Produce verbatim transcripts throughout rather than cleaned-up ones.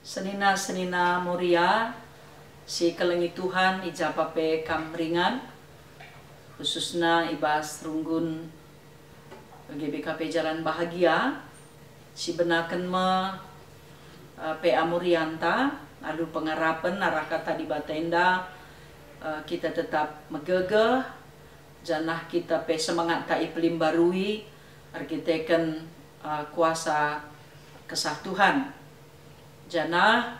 Senina-senina Moria, si kelengi Tuhan, i ja pa pe kam ringan, khususna i bas runggun G B K P Jalan Bahagia, sibenaken me, eh, P A Morianta, alu pengarapen arah Kata Dibata enda, eh, kita tetap megegeh, janah kita pe semangatta ipelimbarui erkiteken, eh, kuasa Kesah Tuhan. Janah,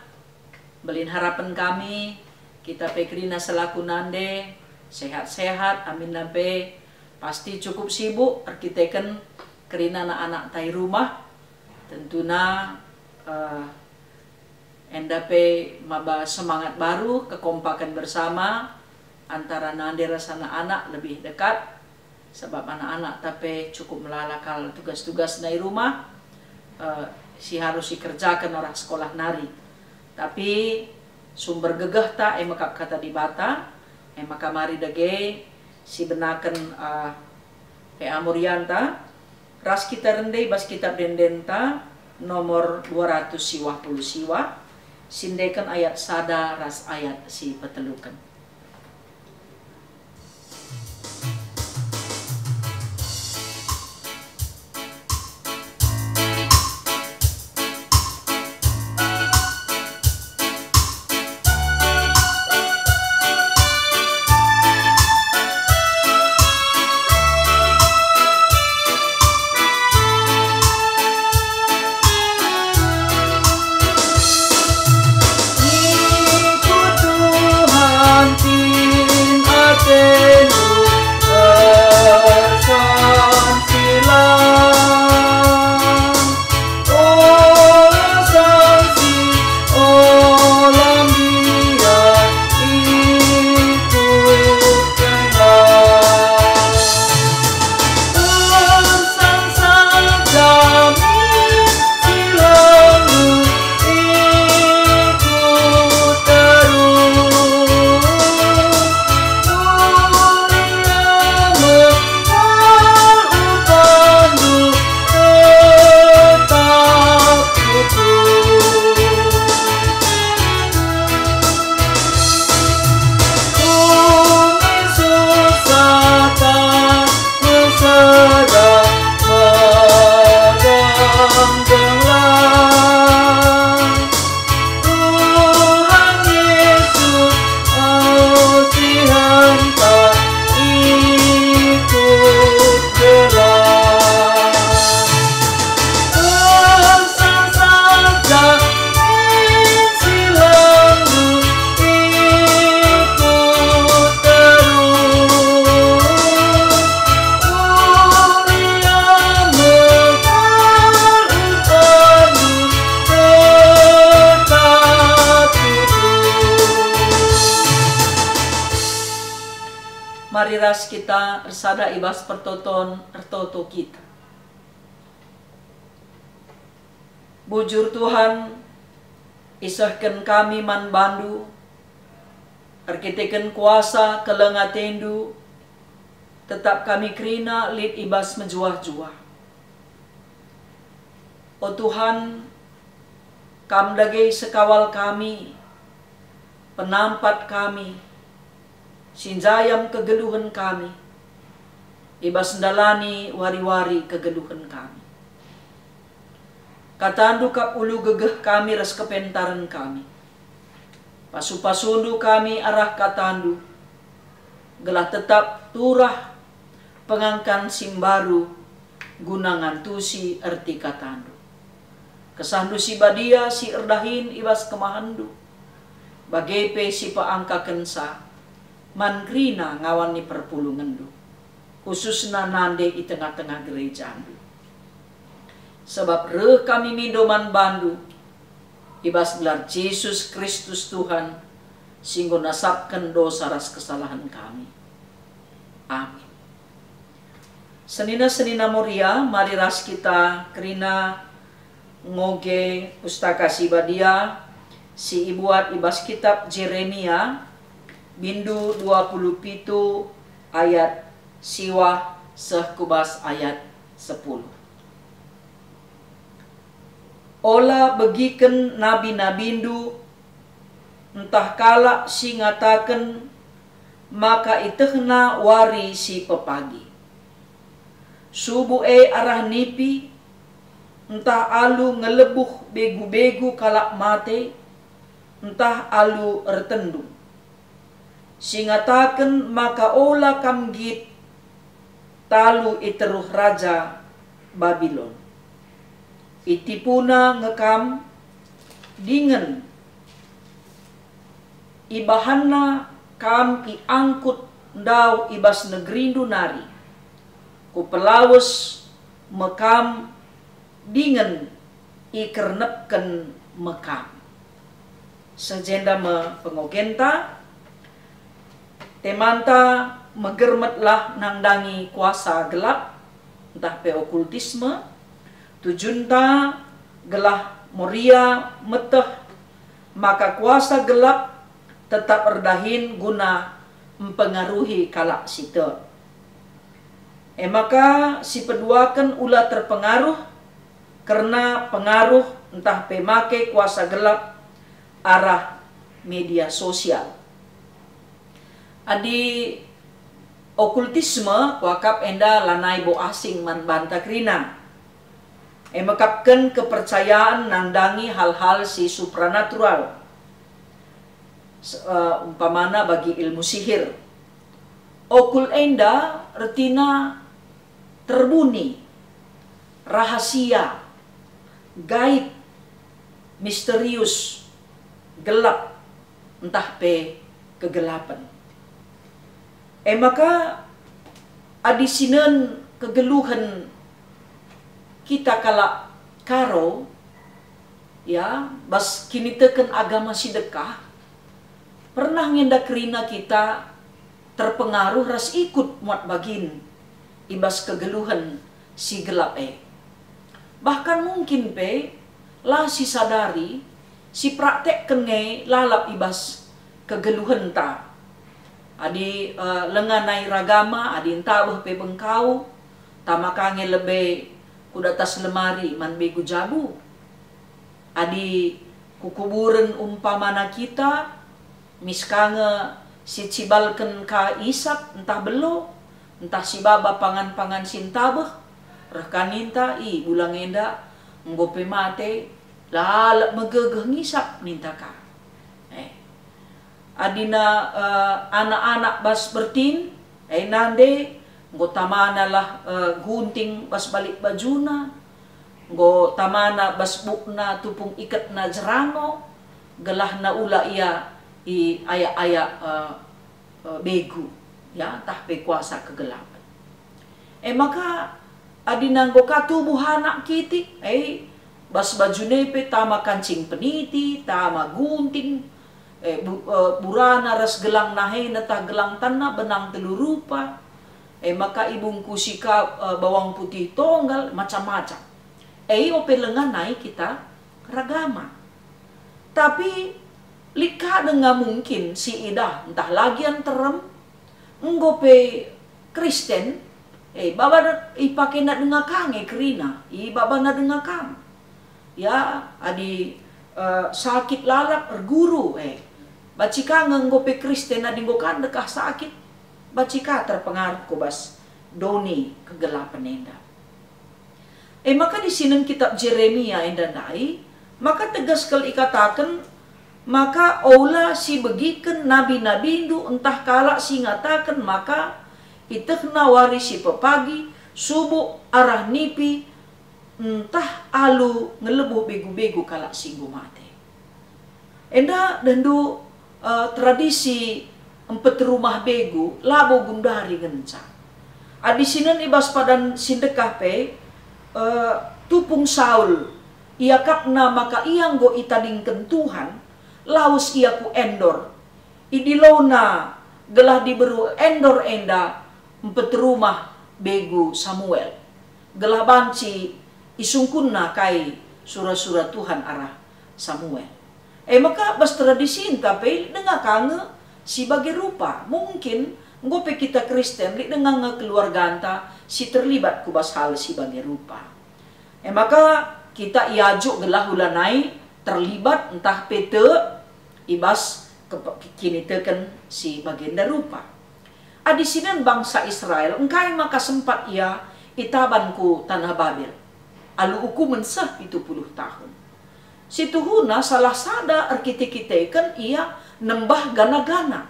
mbelin harapen kami, kita pe kerina selaku nande, sehat-sehat, aminna pe pasti cukup sibuk erkiteken kerina anak-anakta i rumah. Tentuna, eh, enda pe maba semangat baru, kekompaken bersama antara nande ras anak-anak lebih dekat, sabap anak-anakta pe cukup melala kal tugas-tugasna i rumah, eh, si harus ikerjaken arah sekolah nari. Tapi sumber gegehta e me kap Kata Dibata, e maka mari dage sibenaken, eh, P A Morianta, ras kita rende i bas Kitab Ende-Endenta nomor dua ratus siwah puluh siwah, siendeken ayat sada ras ayat si peteluken. Ikut Tuhan kin atendu ersansilah. Ola sansi, ola mbiar, ikutkenlah. Ersansa kami si lalu ikut terus. Mulia me kal upandu tetap tutus. Umi susah tak meseda meganggenglah. Tuhan Yesus, ausihanta ikut gelah. Ersansa kami si lalu ikut terus. Mulia me kal upandu tetap tutus. Mari ras kita ersada i bas pertoton ertoto kita. Bujur Tuhan, isehken kami man bandu, erkiteken kuasa keleng atendu, tetap kami kerina lit i bas mejuah-juah. O Tuhan, Kam dage sekawal kami, penampat kami, si njayam kegeluhen kami, i bas ndalani wari-wari kegeluhen kami. KataNdu kap ulu gegeh kami ras kepentaren kami. Pasu-pasuNdu kami arah KataNdu, gelah tetap turah pengangkan si mbaru guna ngantusi erti KataNdu. KesahNdu si Badia si erdahin i bas kemahenNdu, bage pe si peangkakenca man kerina ngawan ni perpulungenNdu, khususna nande i tengah-tengah gerejaNdu. Sabap reh kami mindo man baNdu, i bas gelar Jesus Kristus Tuhan, si enggo nasapken dosa ras kesalahen kami. Amin. Senina-senina Moria, mari ras kita kerina ngoge Pustaka Si Badia si ibuat i bas kitab Jeremia, bindu dua puluh pitu ayat siwah seh ku bas ayat sepuluh. Ola begiken nabi-nabindu, ntah kalak si ngataken maka itehna wari si pepagi. Subuk e arah nipi, ntah alu ngelebuh begu-begu kalak mate, ntah alu ertendung. Si ngataken maka ola kam nggit talu i teruh raja Babilon. Itipuna nge kam, dingen ibahanna kam iangkut ndauh i bas negerindu nari. Kupelawes me kam dingen ikernepken me kam. Seh jenda me pengogenta, temanta megermetlah nandangi kuasa gelap, ntah pe okultisme, tujunta gelah Moria meteh maka kuasa gelap tetap erdahin guna mpengaruhi kalak si tek. E maka sipeduaken ula terpengaruh kerna pengaruh ntah pe make kuasa gelap arah media sosial. Adi okultisme kuakap enda lanai bo asing man banta kerina. E mekapken kepercayaan nandangi hal-hal si supranatural, s-, eh, umpamana bagi ilmu sihir. Okul enda ertina terbuni, rahasia, gaib, misterius, gelap, ntah pe kegelapen. E maka, adi sinen kegeluhen kita kalak Karo, ya, bas kiniteken agama si dekah, pernah nge enda kerina kita terpengaruh ras ikut muat bagin i bas kegeluhen si gelap e. Bahkan mungkin pe la sisadari, sipraktekken nge lalap i bas kegeluhenta. Adi, eh, lenga nai ragama, adi ntabeh pe bengkau, tama ka nge lebe ku datas lemari man begu jabu. Adi ku kuburen umpamana kita, mis ka nge sicibalken ka isap ntah belo, ntah sibaba pangan-pangan si ntabeh, reh ka ninta, "I, bulang enda enggo pe mate, lalap megegeh ngisap," ninta ka. Eh. Adina, eh, anak-anak bas bertin, eh, nande, enggo tamana lah, eh, gunting bas balik bajuna, enggo tamana bas bukna tupung iketna jerango, gelahna ula ia iayak-ayak, eh, eh, begu, ya, ntah pe kuasa kegelapen. E maka, adina enggo ka tubuh anak kitik, e, bas bajuna pe tama kancing peniti, tama gunting, e, bu-, e, burana ras gelang nahena tah gelang tanna benang telu rupa, e, maka ibungkusi ka, e, bawang putih tonggal, macam-macam. E, ope lenga nai kita ragama. Tapi lit ka denga mungkin si idah ntah la gia nterem, enggo pe Kristen, eh, baba ipakena denga ka nge kerina, ibabana denga ka. Ya, adi, eh, sakit lalap erguru, eh, banci ka nge enggo pe Kristen adi enggo ka ndekah sakit, banci ka terpengaruh ku bas doni kegelapen enda. E maka di sinen kitap Jeremia enda ndai, maka tegas kal ikataken, maka ola sibegiken nabi-nabindu ntah kalak si ngataken maka itehna wari si pepagi, subuk arah nipi, ntah alu ngelebuh begu-begu kalak si enggo mate. Enda dehndu, eh, tradisi mpeterumah begu labo gundari ngenca. Adi sinen i bas padan si ndekah pe, eh, tupung Saul, iakapna maka ia enggo itadingken Tuhan, lawes ia ku Endor. Idilona gelah diberu Endor enda mpeterumah begu Samuel, gelah banci isungkunna kai sura-sura Tuhan arah Samuel. E maka bas tradisinta pe denga ka nge si bage rupa. Mungkin enggo pe kita Kristen lit denga nge keluarganta si terlibat ku bas hal si bage rupa. E maka Kita iajuk gelah ulanai terlibat ntah pe tek i bas kepe-, kiniteken si bagenda rupa. Adi sinen bangsa Israel, engkai maka sempat ia itaban ku taneh Babel alu ukumen seh pitu puluh tahun? Situhuna salah sada erkite-kiteken ia nembah gana-gana.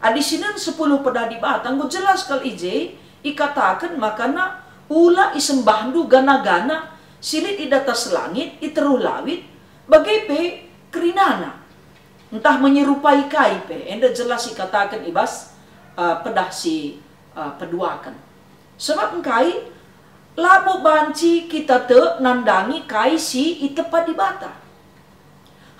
Adi sinen sepuluh pedah Dibata, enggo jelas kal i je ikataken makana, "Ula isembahndu gana-gana si lit i datas langit, i teruh lawit, bage pe kerinana, ntah menyerupai kai pe." Enda jelas ikataken i bas, uh, pedah si, uh, peduaken. Sebab engkai? Labo banci kita tek nandangi kai si itepa Dibata.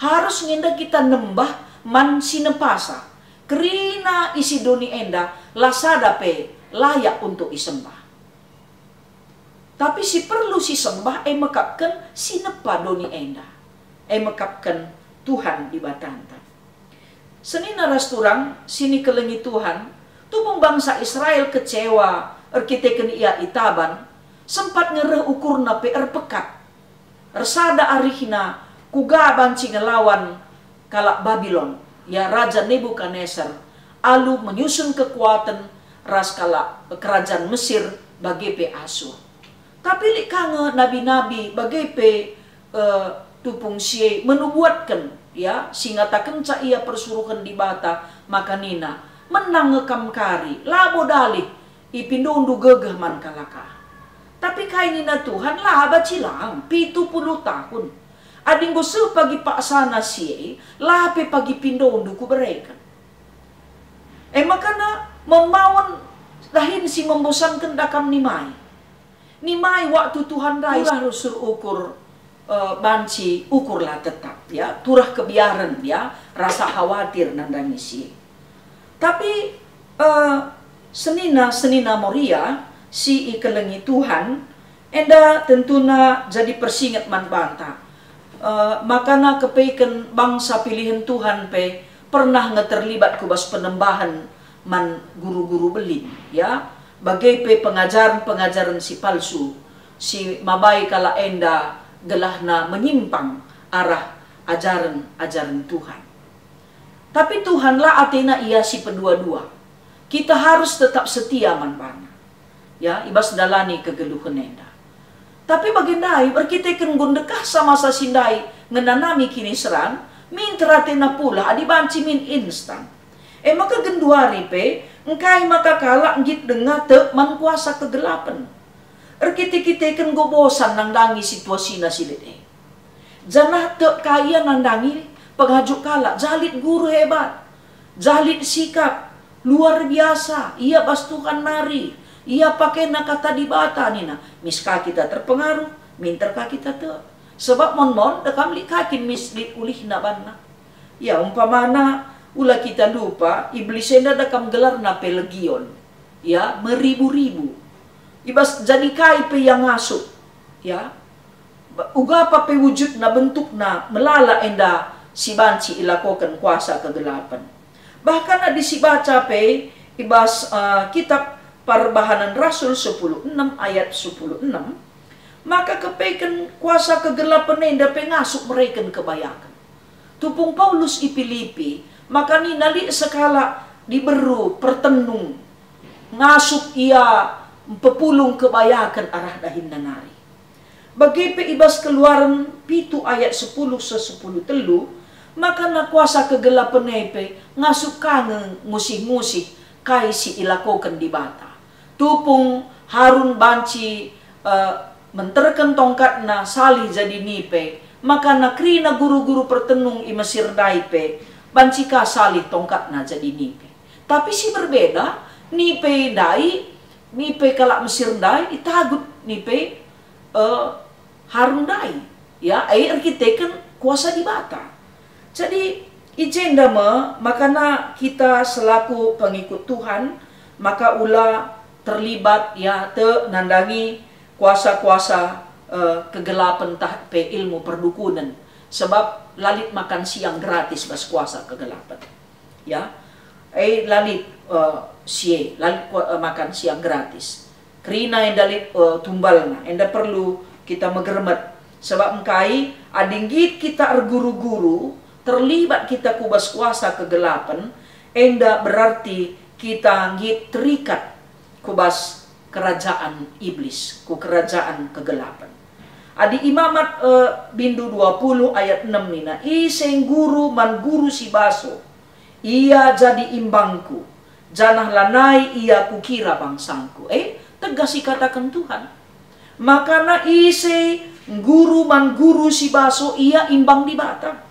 Harus nge enda kita nembah man si nepasa. Kerina isi doni enda la sada pe layak untuk isembah. Tapi si perlu sisembah e mekapken si nepa doni enda, e mekapken Tuhan Dibatanta. Senina ras turang si nikelengi Tuhan, tupung bangsa Israel kecewa erkiteken ia itaban, sempat nge reh ukurna pe erpekat. Ersada arihna kuga banci ngelawan kalak Babilon, ya, Raja Nebukadnesar, alu menyusun kekuaten ras kalak kerajaan Mesir bage pe Asur. Tapi lit ka nge nabi-nabi bage pe, eh, tupung si e menubuatken, ya, si ngatakenca ia persuruhen Dibata, maka nina, "Menang nge kam kari, labo dalih ipindondu gegeh man kalak ka." Tapi kai nina Tuhan? La banci lang, pitu puluh tahun. Adi enggo seh pagi paksana si e, la pe pagi pindondu kubereken. E maka na memaun dahin si membosanken da kam nimai. Nimai waktu Tuhan ndai turah rusur ukur, eh, banci ukur la tetap, ya, turah kebiaren, ya, rasa khawatir nandangi si e. Tapi, eh, senina-senina Moria si ikelengi Tuhan, enda tentuna jadi persinget man banta. Eh, makana kepeken bangsa pilihen Tuhan pe pernah nge terlibat ku bas penembahen man guru-guru belin, ya, bage pe pengajaren-pengajaren si palsu, si mabai kalak enda gelahna menyimpang arah ajaren-ajaren Tuhan. Tapi Tuhan la atena ia si pedua-dua. Kita harus tetap setia man baNa, ya, i bas ndalani kegeluhen enda. Tapi bage ndai, erkiteken enggo ndekahsa masa si ndai ngenanami kiniseran, minter atena pulah adi banci min instan. E maka genduari pe, engkai maka kalak nggit denga tek man kuasa kegelapen? Erkite-kiteken enggo bosan nandangi situasina si lit e. Janah tek ka ia nandangi pengajuk kalak, jah lit guru hebat, jah lit sikap luar biasa ia bas Tuhan nari, ia pakena kata Dibata nina, mis ka kita terpengaruh, minter ka kita tek. Sebab mon-mon da kam lit ka kin mis lit ulihna banna. Ya, umpamana, ula kita lupa, Iblis enda da kam gelarna pe legion, ya, meribu-ribu. I bas jadi kai pe ia ngasup, ya, ba-, uga pa pe wujudna, bentukna, melala enda si banci ilakoken kuasa kegelapen. Bahkan adi sibaca pe i bas, eh, kitab Perbahanen Rasul sepuluh enem ayat sepuluh enem, maka kepeken kuasa kegelapen enda pe ngasup mereken kebayaken. Tupung Paulus i Pilipi, maka nina lit sekalak diberu pertenung, ngasup ia mpepulung kebayaken arah dahinna nari. Bage pe i bas Keluaren pitu ayat sepuluh seh sepuluh telu, maka na kuasa kegelapen e pe ngasup ka nge ngusih-ngusih kai si ilakoken Dibata. Tupung Harun banci, eh, menterken tongkatna salih jadi nipe, maka na kerina guru-guru pertenung i Mesir ndai pe banci ka salih tongkatna jadi nipe. Tapi si berbeda, nipe ndai, nipe kalak Mesir ndai, itagut nipe, eh, Harun ndai, ya, e erkiteken kuasa Dibata. Jadi, i jenda me makana kita selaku pengikut Tuhan, maka ula terlibat, ya, tek nandangi kuasa-kuasa, eh, kegelapen tah pe ilmu perdukunen. Sebab la lit makan siang gratis bas kuasa kegelapen. Ya, e la lit, eh, sie, la lit kua-, eh, makan siang gratis. Kerina enda lit, eh, tumbalna, enda perlu kita megermet. Sebab engkai, adi nggit kita erguru-guru, terlibat kita ku bas kuasa kegelapen, enda berarti kita nggit terikat ku bas kerajaan iblis, ku kerajaan kegelapen. Adi Imamat, eh, bindu dua puluh ayat enem nina, "Ise ngguru man guru si baso, ia jadi imbangku, janah lanai ia kukira bangsangku." Eh, tegas ikataken Tuhan. Makana ise ngguru man guru si baso, ia imbang Dibata.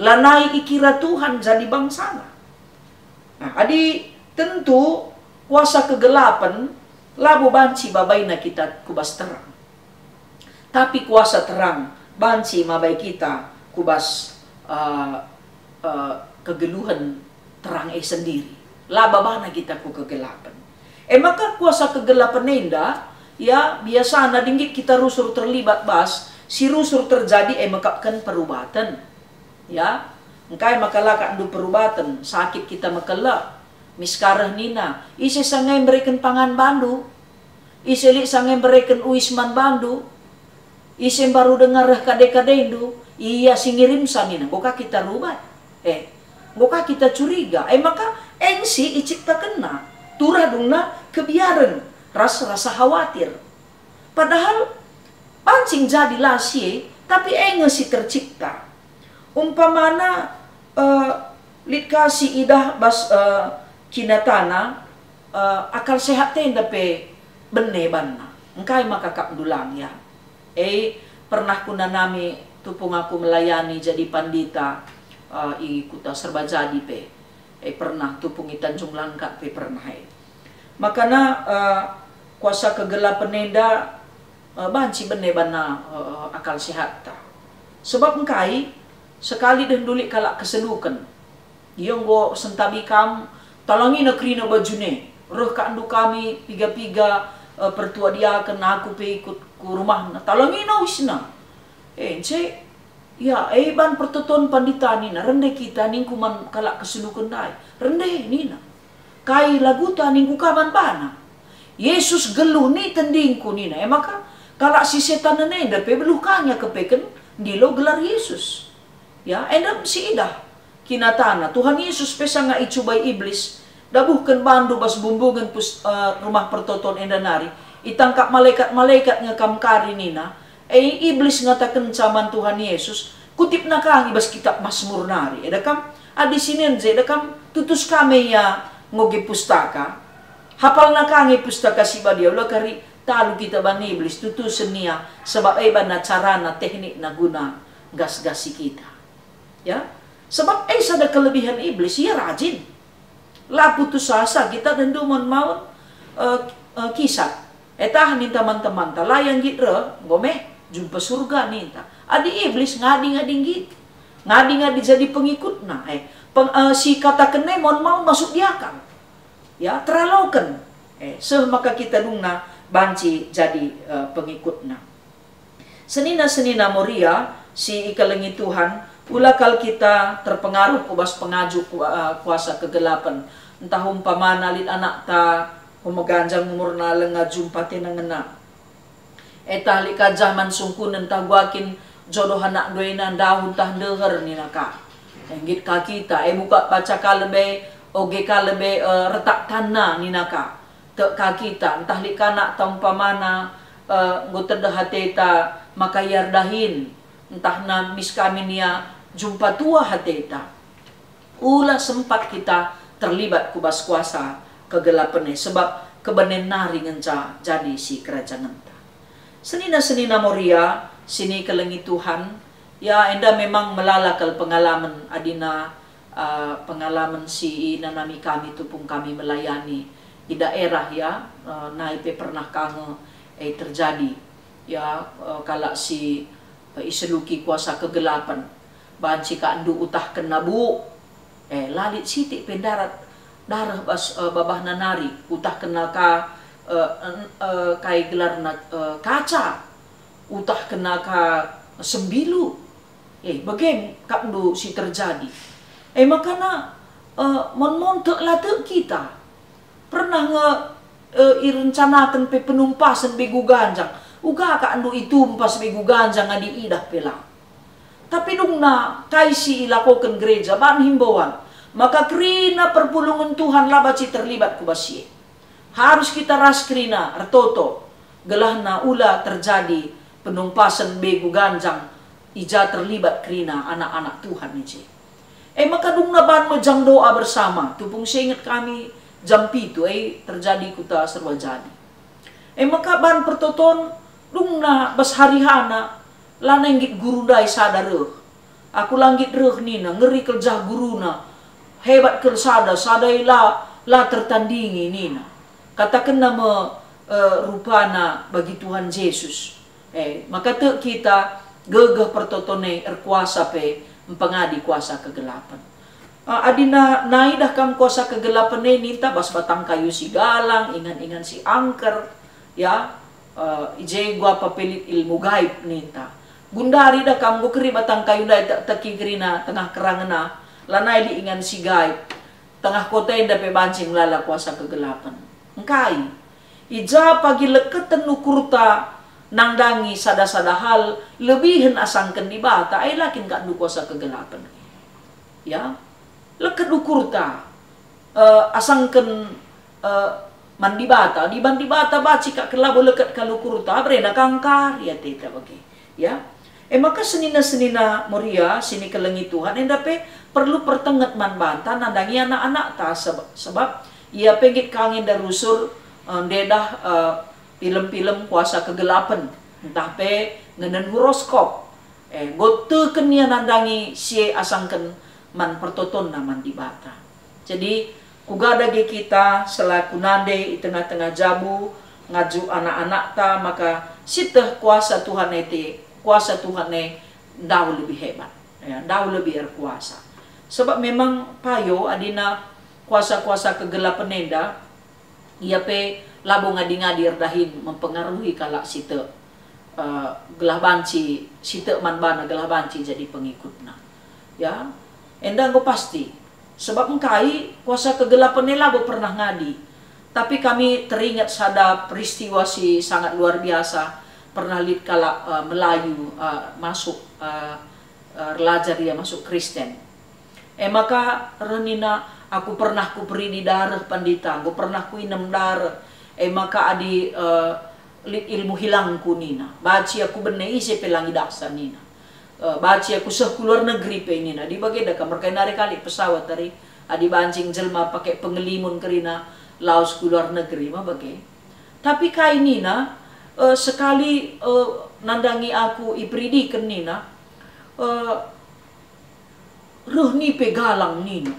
Lanai ikira Tuhan jadi bangsana. Nah, adi tentu kuasa kegelapen labo banci babaina kita ku bas terang. Tapi kuasa terang banci mabai kita ku bas, eh, eh, kegeluhen terang e sendiri. La babana kita ku kegelapen. E maka kuasa kegelapen enda, ya, biasana adi nggit kita rusur terlibat bas, si rusur terjadi e mekapken perubaten. Ya, engkai maka la kap ndu perubaten, sakit kita mekelek. Miskareh nina, "Ise sanga mbereken pangan bandu? Ise lit sanga mbereken uis man bandu? Ise mbaru denga reh kade-kadendu? Ia si ngirimsa," nina. Enggo ka kita rubat. Eh, enggo ka kita curiga. E maka, engsi iciptakenna, turah dungna kebiaren ras rasa khawatir. Padahal banci jadi la si e, tapi e nge si tercipta. Umpamana, eh, lit ka si idah bas, eh, kinatana, eh, akal sehat enda pe bene banna. Engkai maka kap ndulang, ya? E, pernah kunanami tupung aku melayani jadi pandita, eh, i kuta Serbajadi pe. E, pernah tupung i Tanjung Langkat pe pernah, e. Makana, eh, kuasa kegelapen enda, eh, banci bene banna, eh, akal sehatta. Sebab engkai, sekali deh ndu lit kalak keseluken. Ia enggo sentabi kam, talangina kerina bajune, reh kap ndu kami piga-piga, eh, pertua diaken, aku pe ikut ku rumahna, talangina uisna. Eh, nce, ya, eh, iban pertoton pandita nina, "Rende kita," ningku man kalak keseluken ndai. "Rende," nina. "Kai laguta?" ningku ka man bana. "Yesus geluh ni tendingku," nina. E maka, kalak si setan enda pe beluh ka nge kepeken ndilo gelar Yesus. Ya, enda si idah. Kinatana, Tuhan Yesus pe sanga icubai Iblis, "Dabuhken bandu bas bumbungen pus-, eh, rumah pertoton enda nari, itangkap malekat-malekat nge kam kari," nina. E, Iblis ngatakenca man Tuhan Yesus, "Kutipna ka nge i bas kitap Masmur nari, eda kam, adi sinen je, eda kam, tutus ka me ia ngoge pustaka. Hapalna ka nge Pustaka Si Badia, ula kari talu kita ban Iblis, tutusen ia, sebab e banna carana, teknikna guna nggas-ngasi kita." Ya, sebab e sada kelebihan Iblis, ia rajin. La putus asa kita dendu maun-maun, eh, eh, kisat. E tah ninta man temanta, "La ia nggit reh, enggo meh jumpa surga," ninta. Adi Iblis ngadi-ngadi nggit. Ngadi-ngadi jadi pengikutna, eh, peng-, eh, si kataken e maun-maun masuk di akal. Ya, teraloken. Eh, seh maka kita dungna banci jadi, eh, pengikutna. Senina-senina Moria si ikelengi Tuhan, ula kal kita terpengaruh ku bas pengajuk ku-, eh, kuasa kegelapen. Ntah umpamana lit anakta, meganjang umurna, langa jumpa tena ngena. E tah lit ka jah man sungkunen ntah guakin jodoh anakndu ena, ndauh ntah ndeher nina ka. E nggit ka kita, e buka baca ka lebe, oge ka lebe, eh, retak tanna nina ka. Tek ka kita, ntah lit ka anakta umpamana, eh, enggo tedeh ateta maka ia erdahin, ntah na mis kami nia jumpa tuah ateta. Ula sempat kita terlibat ku bas kuasa kegelapen e, sebab kebenen nari ngenca jadi si kerajangenta. Senina-senina Moria, si ikelengi Tuhan, ya, enda memang melala kal pengalamen adina, eh, pengalamen si inanami kami tupung kami melayani i daerah, ya, eh, nai pe pernah ka nge, eh, terjadi, ya, eh, kalak si, eh, iseluki kuasa kegelapen. Banci ka ndu utahkenna buk. Eh, la lit sitik pe ndarat dareh bas, eh, babahna nari, utahkenna ka, eh, en-, eh, kai gelarna, eh, kaca, utahkenna ka sembilu. Eh, bage kap ndu si terjadi. Eh, makana, eh, mon-mon tek la tek kita. Pernah nge, eh, irencanaken pe penumpasen begu ganjang. Uga kak ndu itumpas begu ganjang adi idah pe la. Tapi dungna kai si ilakoken gereja ban himbauan, maka kerina perpulungen Tuhan la banci terlibat ku bas si e. Harus kita ras kerina ertoto, gelahna ula terjadi penumpasen begu ganjang i ja terlibat kerina anak-anak Tuhan i je. E maka dungna ban me jam doa bersama, tupung si inget kami jam pitu e terjadi kuta Serwajadi. E maka ban pertoton dungna bas hari hana, lanai nggit guru ndai sada reh. Aku la nggit reh nina, ngeri kal jah guruna. Hebat kal sada, sada e la, la tertandingi nina. Katakenna me, eh, rupana bagi Tuhan Jesus. Eh, maka tek kita gegeh pertoton e erkuasa pe mpengadi kuasa kegelapen. Eh, adina naidah kam kuasa kegelapen e ninta bas batang kayu si galang, ingan-ingan si angker, ya, eh, i je guapa pelit ilmu gaib ninta. Gundari dah kam enggo keri batang kayu ndai tak teki kerina tengah kerangena, lanai lit ingan si gaib, tengah kota enda pe banci melala kuasa kegelapen. Engkai? I ja pagi leketen ukurta nandangi sada-sada hal lebihen asangken Dibata, ai la kin kak ndu kuasa kegelapen. Ya, leket ukurta, eh, asangken, eh, man Dibata, diban Dibata baci kak ken labo leket kal ukurta, berena kangkar ia teta bage. Ya. E maka senina-senina Moria si nikelengi Tuhan enda pe perlu pertenget man banta nandangi anak-anakta seb-, sebab ia pe nggit kangin darusur, eh, ndedah, eh, film-film kuasa kegelapen, ntah pe ngenen horoskop. Eh, enggo teken ia nandangi si e asangken man pertotonna man Dibata. Jadi, kuga dage kita selaku nande i tengah-tengah jabu, ngaju anak-anakta, maka sieteh kuasa Tuhan e te, kuasa Tuhan e ndauh lebih hebat, ya, ndauh lebih erkuasa. Sebab memang payo adina kuasa-kuasa kegelapen enda, ia pe labo ngadi-ngadi erdahin mempengaruhi kalak si tek, eh, gelah banci, si tek man bana gelah banci jadi pengikutna. Ya, enda enggo pasti. Sebab engkai kuasa kegelapen e labo pernah ngadi. Tapi kami teringat sada peristiwa si sangat luar biasa. Pernah lit kalak, eh, Melayu, eh, masuk, eh, eh, erlajar ia masuk Kristen. E maka reh nina, "Aku pernah kuperidi dareh pandita, enggo pernah kuinem dareh. E maka adi, eh, lit ilmu hilangku," nina. "Banci aku bene ise pe la ngidahsa," nina. "Eh, banci aku seh ku luar negeri pe," nina. Di bagenda kam merkai nari kali pesawat tari, adi banci jelma pake pengelimun kerina laus ku luar negeri, ma bage. Tapi kai nina, eh, sekali, eh, nandangi aku iperidiken nina, eh, "Reh nipe galang," nina.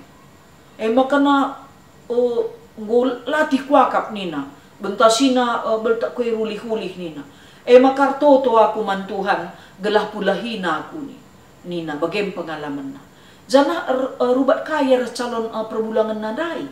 E maka na, eh, "Enggo latih kuakap," nina. "Bentasina, eh, beltak kue rulih-ulih," nina. "E maka ertoto aku man Tuhan, gelah pulahina aku," ni-, nina, bage me pengalamenna. Janah er-, eh, rubat ka ia ras calon, eh, perbulangenna ndai.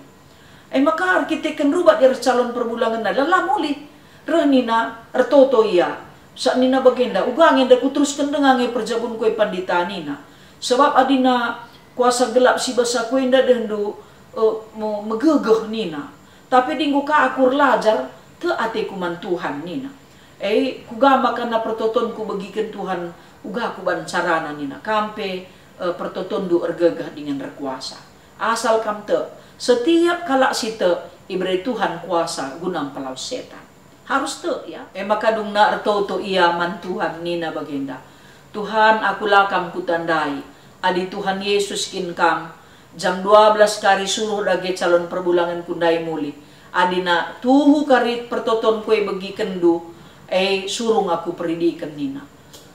E maka erkiteken rubat ia ras calon perbulangenna, la, la mulih. Reh nina, ertoto ia. Sak nina bagenda, "Uga nge enda kuterusken denga nge perjabunku e pandita," nina. "Sebab adina kuasa gelap si bas aku enda dehndu, eh, me-, megegeh," nina. "Tapi adi enggo ka aku erlajar, tek ateku man Tuhan," nina. "E, kuga maka na pertotonku begiken Tuhan, uga kuban carana," nina. "Kam pe, eh, pertotonndu ergegeh dingen erkuasa. Asal kam tek, setiap kalak si tek ibere Tuhan kuasa guna mpelawes setan." Harus tek, ya. E maka dungna ertoto ia man Tuhan nina bagenda, "Tuhan, aku la kam kutandai. Adi Tuhan Yesus kin kam, jam dua belas kari suruh dage calon perbulangenku ndai mulih. Adina tuhu kari pertotonku e begikenndu, e surung aku peridiken," nina.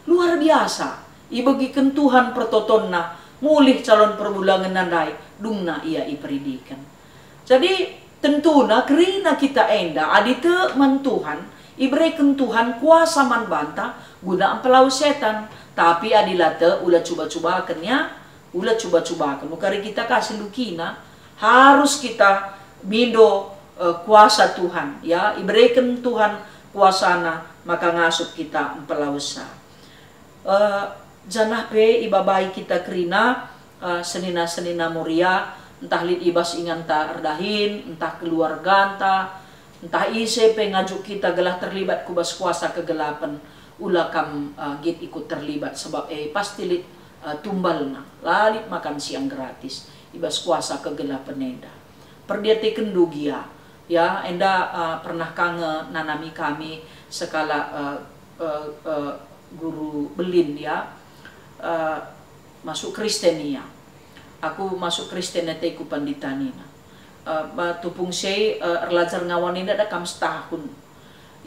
Luar biasa, ibegiken Tuhan pertotonna, mulih calon perbulangenna ndai, dungna ia iperidiken. Jadi, tentuna kerina kita enda, adi tek man Tuhan, ibereken Tuhan kuasa man banta guna mpelawes setan. Tapi adi la tek, ula cuba-cubaken ya, ula cuba-cubaken. Ukari kita kasih lukina, harus kita mindo, eh, kuasa Tuhan, ya, ibereken Tuhan kuasana, maka ngasup kita mpelawesa. Eh, janah pe ibabai kita kerina, eh, senina-senina Moria, ntah lit i bas inganta erdahin, ntah keluarganta, Ntah ise pe ngajuk kita gelah terlibat ku bas kuasa kegelapen, ula kam, eh, nggit ikut terlibat, sebab e pasti lit, eh, tumbalna, la lit makan siang gratis i bas kuasa kegelapen enda. Perdiatekenndu gia, ya, enda, eh, pernah ka nge nanami kami sekalak, eh, eh, eh, guru Belin, ya, eh, masuk Kristen ia. Aku masuk Kristen ateku, Pandita, nina. Eh, ba tupung si, eh, erlajar ngawan enda da kam setahun.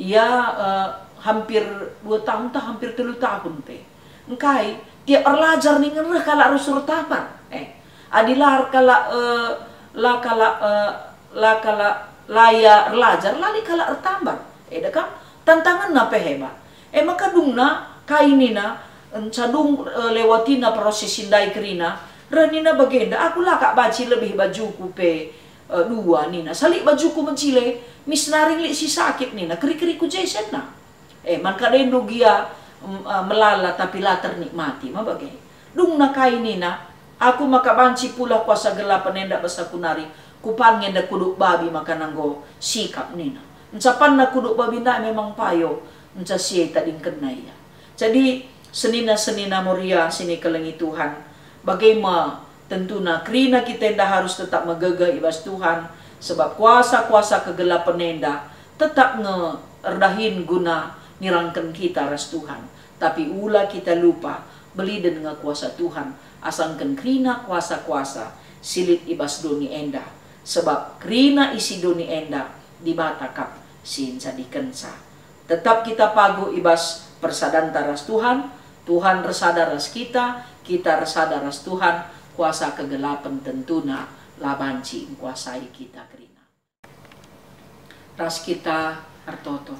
Ia, eh, hampir dua tahun tah hampir telu tahun pe. Engkai, tiap erlajar ningen reh kalak rusur tabar. Eh, adi la kalak, eh, la kalak, eh, la kalak la ia erlajar, la lit kalak ertabar. Eda kam, tantangenna pe hebat. E maka dungna kai nina, enca dung, eh, lewatina proses si ndai kerina, reh nina bagenda, aku la kap banci lebih bajuku pe, eh, dua nina. Salit bajuku mencile, mis naring lit si sakit nina, keri-keri ku je senna. Eh, man kadendu gia, em, eh, melala tapi la ternikmati, ma bage. Dungna kai nina, aku maka banci pulah kuasa gelapen enda bas aku nari, kupan nge enda kuduk babi maka nanggo sikap nina. Enca panna kuduk babi ndai memang payo, enca si e tadingkenna ia. Jadi, senina-senina Moria si nikelengi Tuhan, bage me tentuna kerina kita enda harus tetap megegeh i bas Tuhan, sebab kuasa-kuasa kegelapen enda tetap nge erdahin guna nirangken kita ras Tuhan. Tapi ula kita lupa, beliden nge kuasa Tuhan, asangken kerina kuasa-kuasa si lit i bas doni enda, sebab kerina isi doni enda Dibata kap si njadikenca. Tetap kita paguh i bas persadanta ras Tuhan, Tuhan ersada ras kita, kita ersada ras Tuhan, kuasa kegelapen tentuna la banci ngkuasai kita kerina. Ras kita ertoto.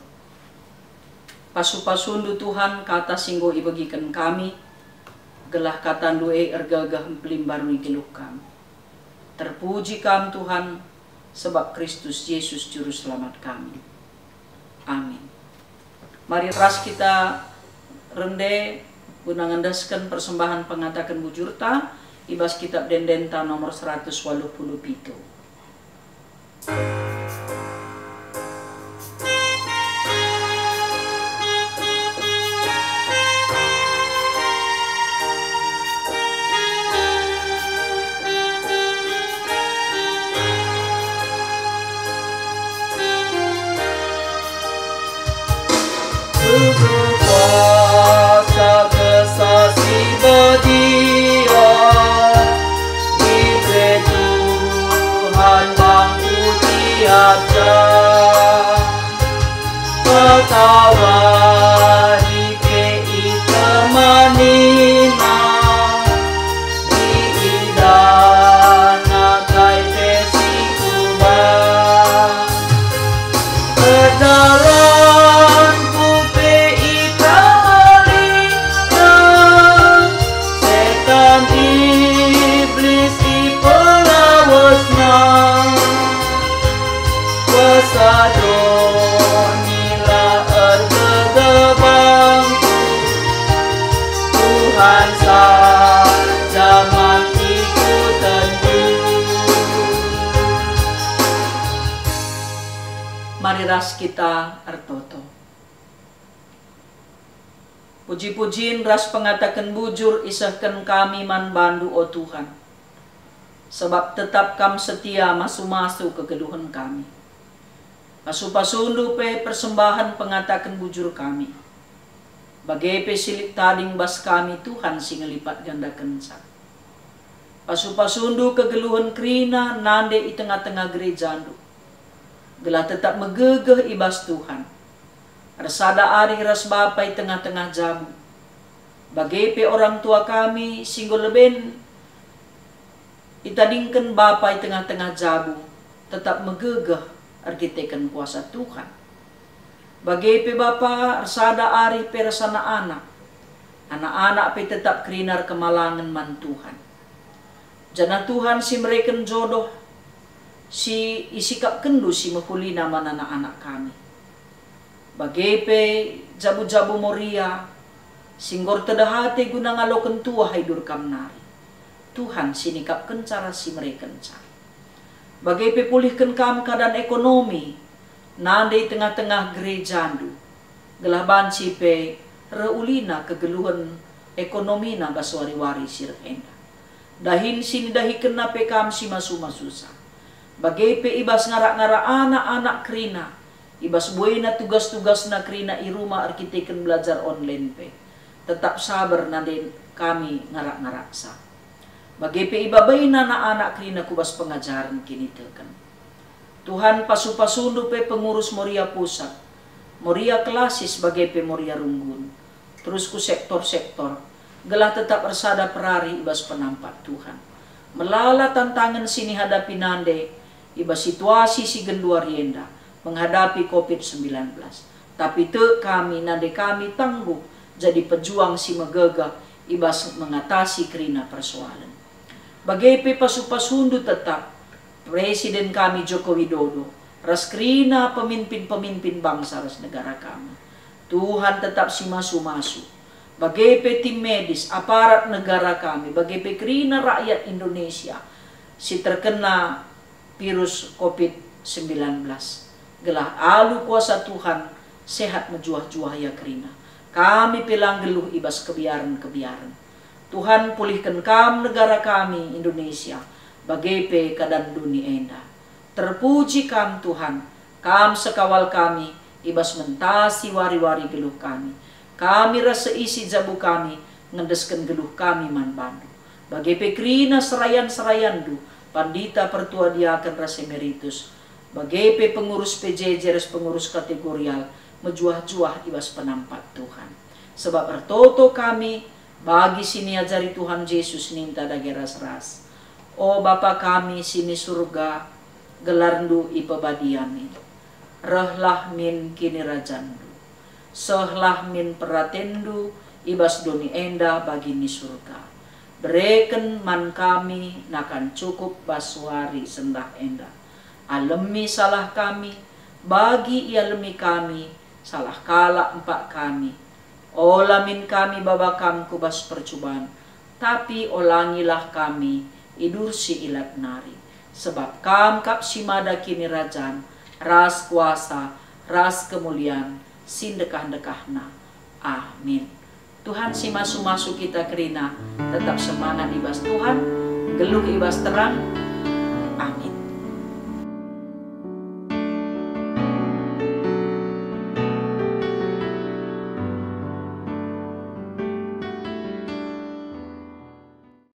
Pasu-pasundu Tuhan kata si enggo ibegiken kami, gelah katandu e ergegeh mpelimbarui geluh kami. Terpuji Kam, Tuhan, sebab Kristus Jesus Juru Selamat kami. Amin. Mari ras kita rende guna ngendesken persembahen pengataken bujurta i bas Kitab Ende-endenta nomor seratus waluh puluh pitu. Tubuh kuasa Kesah Si Badia, iberre Tuhan bangku tiap jam. Pekawari pe itemanina, iidahna kai pe si kuba. Erdalanku pe ikalina, setan iblis ipelawesna. Kuasa doni la ergegeh bangku, Tuhan saja man ikutenku. Mari ras kita ertoto. Puji-pujin ras pengataken bujur isehken kami man bandu, o Tuhan, sebab tetap Kam setia masu-masu kegeluhen kami. Pasu-pasundu pe persembahen pengataken bujur kami, bage pe si lit tading bas kami, Tuhan si ngelipat gandakenca. Pasu-pasundu kegeluhen kerina nande i tengah-tengah gerejandu, gelah tetap megegeh i bas Tuhan, ersada arih ras bapa i tengah-tengah jabu, bage pe orang tua kami si enggo leben itadingken bapa i tengah-tengah jabu, tetap megegeh erkiteken kuasa Tuhan. Bage pe bapa ersada arih pe ras anak-anak, anak-anak pe tetap kerina erkemalangen man Tuhan. Janah Tuhan si mereken jodoh si isikapkenndu si mehulina man anak-anak kami. Bage pe jabu-jabu Moria si enggo ertedeh ate guna ngaloken tuah idur Kam nari, Tuhan si nikapkenca ras si merekenca. Bage pe pulihken Kam keadan ekonomi, nande i tengah-tengah gerejandu, gelah banci pe reh ulina kegeluhen ekonomina bas wari-wari si reh enda. Dahin si nidahikenna pe kam si masu-masusa. Bage pe i bas ngarak-ngarak anak-anak kerina, i bas buena tugas-tugasna kerina i rumah erkiteken belajar online pe, tetap saber nande kami ngarak-ngaraksa. Bage pe ibabaina anak-anak kerina ku bas pengajaren kiniteken. Tuhan, pasu-pasundu pe pengurus Moria Pusat, Moria Klasis bage pe Moria Runggun, terus ku sektor-sektor, gelah tetap ersada perari i bas penampat Tuhan. Melala tantangen si nihadapi nande i bas situasi si genduari enda menghadapi covid sembilan belas. Tapi tek kami, nande kami tangguh jadi pejuang si megegeh i bas mengatasi kerina persoalen. Bage pe pasu-pasundu tetap Presiden kami Joko Widodo ras kerina pemimpin-pemimpin bangsa ras negara kami. Tuhan tetap si masu-masu. Bage pe tim medis, aparat negara kami, bage pe kerina rakyat Indonesia si terkena virus covid sembilan belas. Gelah alu kuasa Tuhan, sehat mejuah-juah ia kerina. Kami pe la nggeluh i bas kebiaren-kebiaren. Tuhan, pulihken Kam negara kami, Indonesia, bage pe keadaan doni enda. Terpuji Kam, Tuhan, Kam sekawal kami i bas mentasi wari-wari geluh kami. Kami ras seisi jabu kami ngendesken geluh kami man Bandu. Bage pe kerina serayan-serayanNdu, pandita, pertua, diaken ras emeritus, bage pe pengurus P J J ras pengurus kategorial, mejuah-juah i bas penampat Tuhan. Sebab ertoto kami bagi si niajari Tuhan Jesus ninta dage ras-ras. O Bapa kami si ni Surga, gelarNdu ipebadia min. Rehlah min kinirajanNdu. Sehlah min peratenNdu i bas doni enda bagi ni Surga. Bereken man kami nakan cukup bas wari sendah enda. Alemi salah kami, bagi ialemi kami salah kalak empak kami. Ola min kami baba Kam ku bas percuban, tapi olangilah kami idursi ilat nari. Sebab Kam kap si mada kinirajan, ras kuasa, ras kemulian, si ndekah-ndekahna. Amin. Tuhan si masu-masu kita kerina, tetap semangat i bas Tuhan, geluh i bas terang,